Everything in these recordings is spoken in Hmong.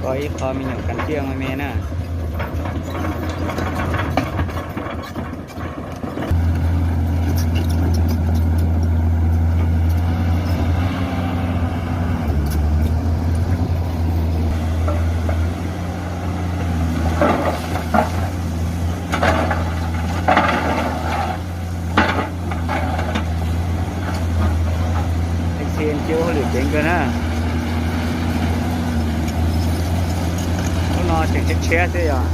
Kho ib qho me nyuam kas ciaj me me na. Ib txhia cia ua hauj lwm ceev kawg na. Lub no tseem tshiab tshiab xwb yom.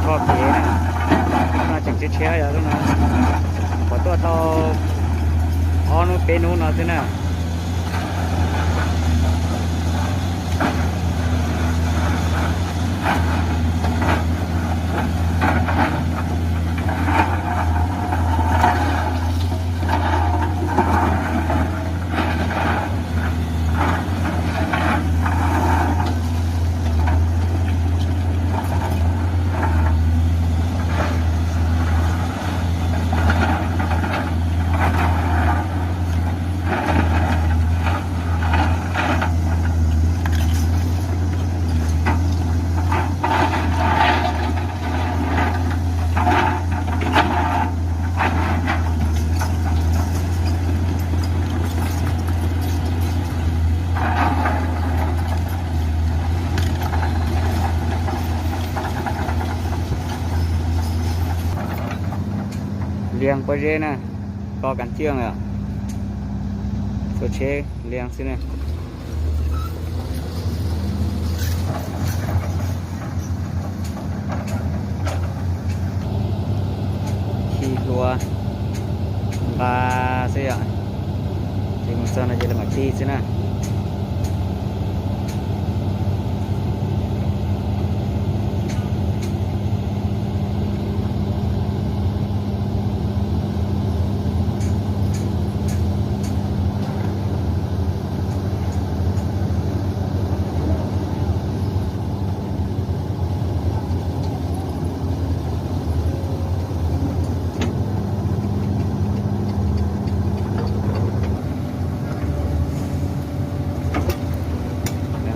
Txoj kev na, no tseem tshiab tshiab yog lub no, pom tuaj tau ob hnub peb hnub no xwb na. Lias pob zeb na, kho kas ciaj os. Txhua tsheb lias xwb na. Khi hlua nqa xwb yom. Ces mus txog no ces lawv mam khi xwb na.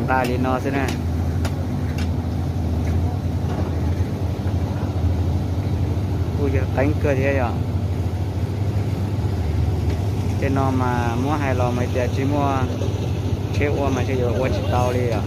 Nqa li no xwb na. Kuj yog qeeb kawg thiab yom. Tej no mas muab hais los mas tias tsis muaj tsheb ua mas ntshe yuav ua tsis tau li yom.